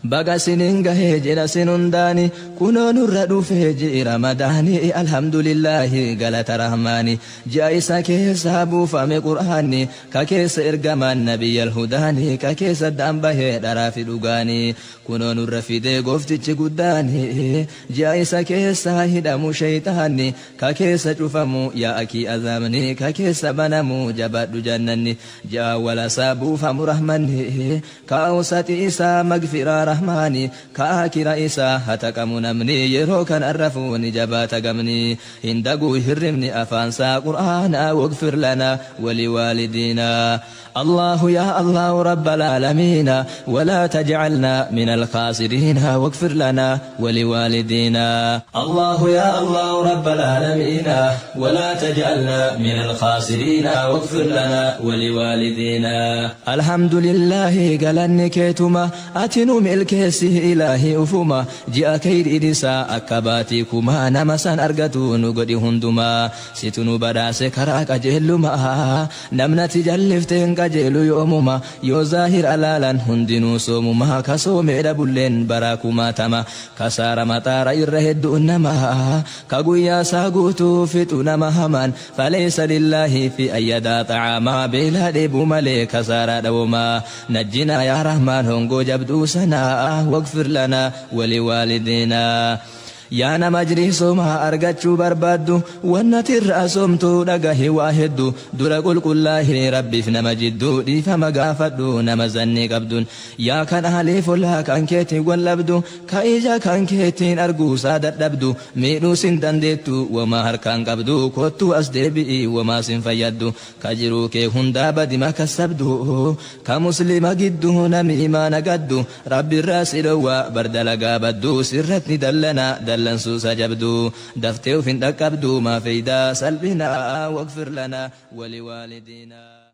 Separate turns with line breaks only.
Baga sinin gahee jedha sin hundaani kunoo nurra dhufee ji'i Ramadaani alhamdulillaahi galata rahmaani ji'a isa keessaa buufame qur'aanni ka keessa ergamaan nabiyyal hudaani ka keessa addaan bahee dharaa fi dhugaani kunoo nurra fidee gooftichi guddaani ji'a isa keessaa hidhamu shayxaanni ka keessa cufamu yaa'akii azaabni ka keessa banamu jabaadhu jannanni ji'a walasaa buufamu rahmanni ka awsati isaa magfiraa rahmaani ka akira isaa hataqamu namni yeroo kan arrafuu ni jabaata gamni hin daguu hirribni afaansaa qur'aanaa wagfir lanaa waliwaalidiinaa. الله يا الله رب العالمين ولا تجعلنا من الخاسرين واغفر لنا ولوالدينا. الله يا الله رب العالمين ولا تجعلنا من الخاسرين واغفر لنا ولوالدينا. الحمد لله قالني كيتما أتنو ملكسي إلهي أفما جاء كير إدسا أكباتيكما نمسان أرقتو نقدي هندما ستنو بداس كراك أجهلما نمنتي جلفتين qajeelu yoomuma yoo zaahir alaalan hundinuu soomuma ka soomee dhabulleen baraakumaatama kasaara maxaara irra hedduu nama ka guyyaa isaa guutuu fixu nama hamaan faleessa lillaahi fi ayyadaa xacaamaa beelaa dheebuu malee kasaaraa dhawomaa najjinaa yaa rahmaan hongoo jabduu sanaa wagfir lanaa waliwaalidiinaa. Yaa nama jirii soomaa argachuu barbaaddu wannati irraa soomtuu dhagahi waa hedduu dura qulqullaahii rabbiif nama jidduu dhiifama gaafadhu nama zannii qabduun yaa kan aalee follaa kan keetiin wallabdu ka ija kan keetiin arguusaa dadhabdu miidhuu sin dandeettu wamaa harkaan qabdu kottuu as deebi'i wamaa sin fayyaddu ka jiruu kee hundaa badima kassabdu ka muslima gidduu nami imaana gaddu rabbi irraa si dhowwaa bardalagaa baddu sirratti dallana dallansuusa jabdu daftee uf hin dhaqqabdu maa feydaa salphinaa wagfir lanaa waliwaalidiinaa.